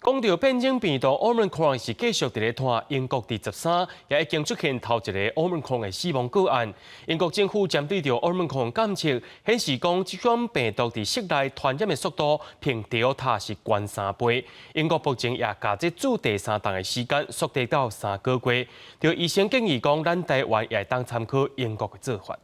講著變種病毒 Omicron 是繼續佇咧湠，英國佇13也已經出現頭一個 Omicron 的死亡個案。英國政府針對著 Omicron 監測顯示講，這種病毒佇室內傳染的速度，比 Delta 是懸3倍。英國目前也共這注第三針的時間縮短到3個月。著醫生建議講，咱台灣也會當參考英國的做法。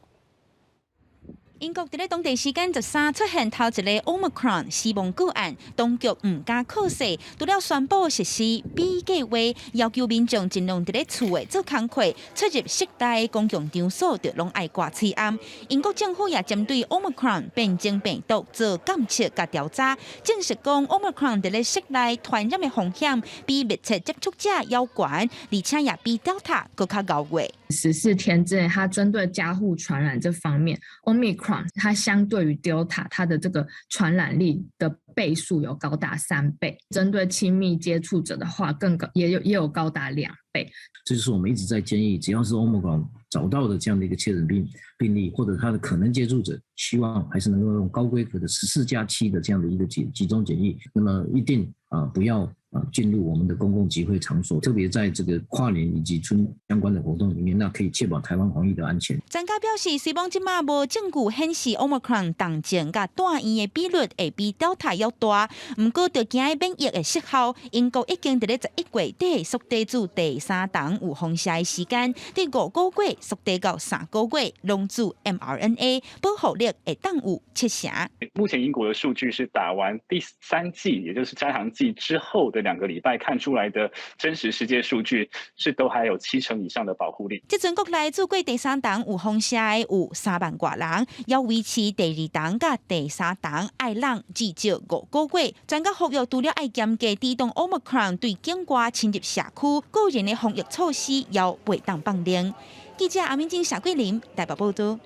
英國佇咧當地時間13出現頭一個 Omicron 死亡個案，當局毋敢靠勢，除了宣布實施 B 計劃，要求民眾盡量佇咧厝內做工課，出入室內公共場所就攏愛掛喙罨。英國政府也針對 Omicron 變種病毒做監測佮調查，證實講 Omicron 佇咧室內傳染的風險比密切接觸者猶懸，而且也比 Delta 閣較𠢕過。 14天之內，它針對交互傳染這方面，Omicron 它相對於 Delta，它的這個傳染力的倍數有高達3倍。針對親密接觸者的話，更高，也有高達2倍。這就是我們一直在建議，只要是 Omicron 找到的這樣的一個確診病例，或者他的可能接觸者，希望還是能夠用高規格的14加7的這樣的一個集中檢疫。那麼一定啊不要啊進入我們的公共集會場所，特別在這個跨年以及春相關的活動裡面，那可以確保台灣防疫的安全。專家表示，雖罔這馬無證據顯示 Omicron 重症佮蹛院的比率會比 Delta 猶大，毋過著驚免疫的失效。英國已經佇咧11月底縮短注第三針有風險的時間，佇5個月縮短到3個月，攏注 mRNA 保護力會當有七成。目前英國的數據是打完第三劑，也就是加強劑之後的2個禮拜看出來的真實世界數據是都還有七成以上的保護力。這陣國內注過第三針有風險的有3萬外人，要維持第二針佮第三針愛攏至少5個月。專家呼籲，除了愛嚴格抵擋 Omicron 對境外侵入社區，個人的防疫措施也袂當放冗。記者阿明晶、夏桂林台北報道。